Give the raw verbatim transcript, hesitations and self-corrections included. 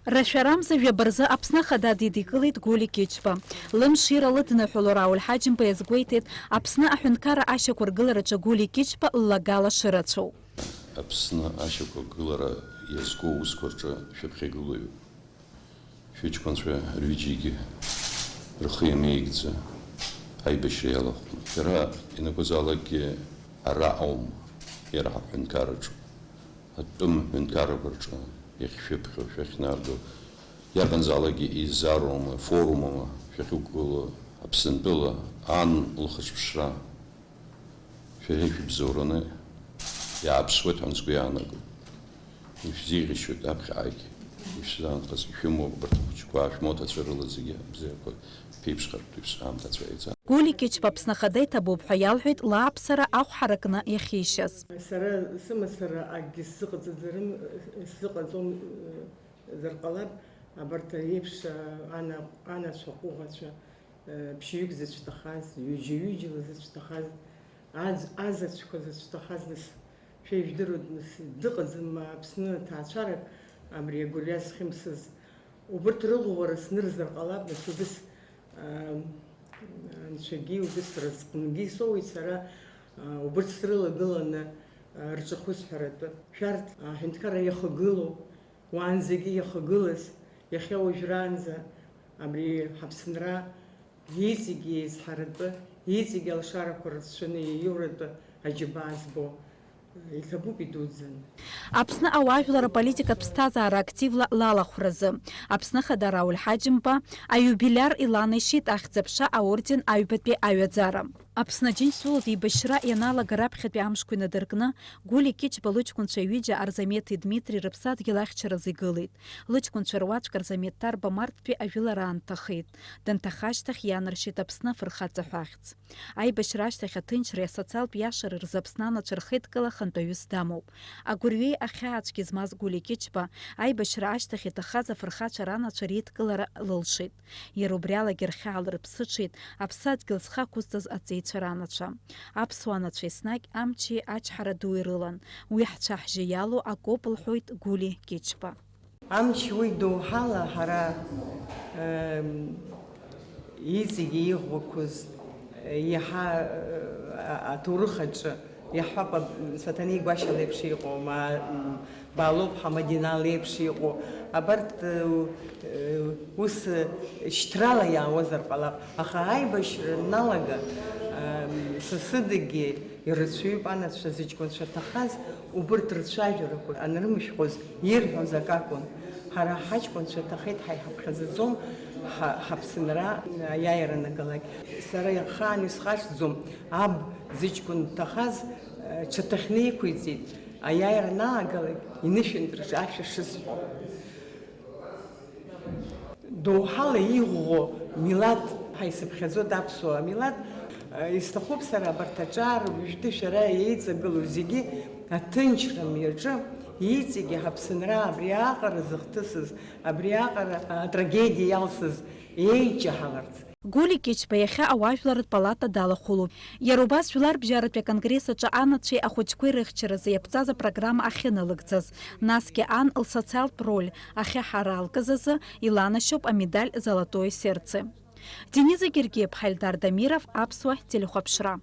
Рашәарамза жәаба рзы Аԥсны Ахада дидикылеит Гәли Кьычба. Лымшира лыдныҳәало Рауль Ҳаџьымба иазгәеиҭеит Аԥсны аҳәынҭқарра ашьақәыргылараҿы Гәли Кьычба ллагала шырацәоу. Аԥсны ашьақәыргылара иазку аусқәа рҿы шәыԥхьагылоуп. Шәыҷкәынцәа рҩыџьегьы рхы иамеигӡа аибашьра иалахәын. Шәара ианакәызаалакгьы ара аума, иара ҳаҳәынҭқарраҿы, атәым ҳәынҭқаррақәа рҿы иахьшәыԥхьо, шәахьнарго, иаҟанзаалакгьы еизароума, форумума шәахьықәгылоу, Аԥсынтәыла ан лхыҿԥшра шәара ишәыбзоураны иааԥсуеит ҳәа сгәы иаанагоит. Ишәзеиӷьасшьоит аԥхьаҟагь ишәзаанхаз, ишәымоуп абарҭ ахәыҷқәа, шәмоҭацәа рыла зегьы абзиақәа ԥеиԥшхартә еиԥш аамҭацәа еиҵа. Гәли Кьычба Аԥсны Ахада иҭабуп ҳәа иалҳәеит лааԥсара ахә ҳаракны иахьишьаз. Сара сымацара акгьы сзыҟаҵаӡарым, сзыҟаҵом, зар ҟалап, абарҭ аиеиԥш, ана-, анацәа ҟәыӷацәа, ԥшьҩык зыцәҭахаз, ҩыџьа-ҩыџьала зыцәҭахаз, аӡ-, азаҵәқәа зыцәҭахаз, нас, шәа ижәдыруеит, нас, дыҟаӡам Аԥсны аҭаацәарак абри агәырҩа зхьымсыз. Убырҭ рыӷәӷәара снырзар ҟалап, нас, убыс, аа, анцәагьы, убыс разҟынгьы соуеит сара, аа, убырҭ срылагыланы, аа, рҿахәы сҳәаратәы. Шәарҭ аҳәынҭқарра иахагылоу, уаанӡагьы иахагылаз, иахьа уажәраанӡа абри ҳаԥсынра иҵегьы еизҳаратәы, иҵегьы алшарақәа рацәаны иаиуратәы аџьабаа збо иҭабуп идуӡӡаны. Аԥсны ауаажәлар аполитикатә ԥсҭазаара активла лалахәразы Аԥсны Ахада Рауль Ҳаџьымба аиубилиар иланашьеит Ахьӡ-аԥша аорден аҩбатәи аҩаӡара. Аԥсны Аџьынџьтәылатә еибашьра ианалага раԥхьатәи амшқәа инадыркны, Гәли Кьычба лыҷкәынцәа ҩыџьа Арзамеҭи Дмитри рыԥсадгьыл ахьчаразы игылеит. Лыҷкәынцәа руаӡәк Арзамеҭ Ҭарба Марттәи ажәылара аан дҭахеит. Данҭаха ашьҭахь ианаршьеит Аԥсны афырхаҵа ҳәа ахьӡ. Аибашьра ашьҭахь аҭынчреи асоциалтә иашареи рзы Аԥсны анацәа рхеидкыла ахантәаҩыс дамоуп. Агәырҩеи ахьаацәгьа змаз Гәли Кьычба аибашьра ашьҭахь иҭахаз афырхацәа ранацәа реидкылара лылшеит. Иара убри алагьы рхьаала рыԥсыҽит аԥсадгьыл зхы ақәызҵаз аҵеицәа ранацәа. Аԥсуа нацәа еснагь амчи ачҳара дуи рылан. Уи ҳцәаҳжьы иалоу акоуп, лҳәоит Гәли Кьычба. Амч уи доуҳала ҳара, ем, иҵегьы иӷәӷәақәоз, е, иаҳа, е, а-, аҭоурых аҿы иаҳҳәап, аб-, Саҭанеи Гәашьа леиԥш иҟоу, ма, м, Баалоуп Ҳамадина леиԥш иҟоу, абарҭ, э, э, ус, э, шьҭрала иаауазар ҟалап, аха аибашьра аналага, э, сасыдагьы ирацәаҩуп анацәа зыҷкәынцәа ҭахаз, убырҭ рцәажәарақәа анрымышәхуаз ирҳәоз акакәын. Ҳара ҳаҷкәынцәа ҭахеит, ҳа иҳаԥхьаӡаӡом, ҳа-, ҳаԥсынра аиааира анагалак. Сара ахаан исхашҭӡом, аб зыҷкәын дҭахаз, э, ҽаҭахьны иқәиҵеит. Аиааира анаагалак, инышәынтәраҿы ашәа шысҳәо. Доуҳала иӷәӷәо милаҭ ҳәа исыԥхьаӡоит аԥсуа милаҭ. Исҭахуп сара абарҭ аҿар уажәтәи шәара еиҵагылоу зегьы аҭынчра мҩаҿы, иҵегьы ҳаԥсынра абриаҟара зыхҭысыз, абриаҟара атрагедиа иалсыз еиҷаҳаларц. Гәли Кьычба иахьа ауаажәларратә палата далахәылоуп. Иара убас Жәларбжьаратәи аконгресс аҿы анацәеи ахәыҷқәеи рыхьчаразы иаԥҵаз апрограмма ахьыналыгӡаз, насгьы ан лсоциалтә роль ахьаҳаралкыз азы иланашьоуп амедаль Золотое сердце. Дениза Гергиаԥҳа, Ельдар Дамиров, Аԥсуа телехәаԥшра.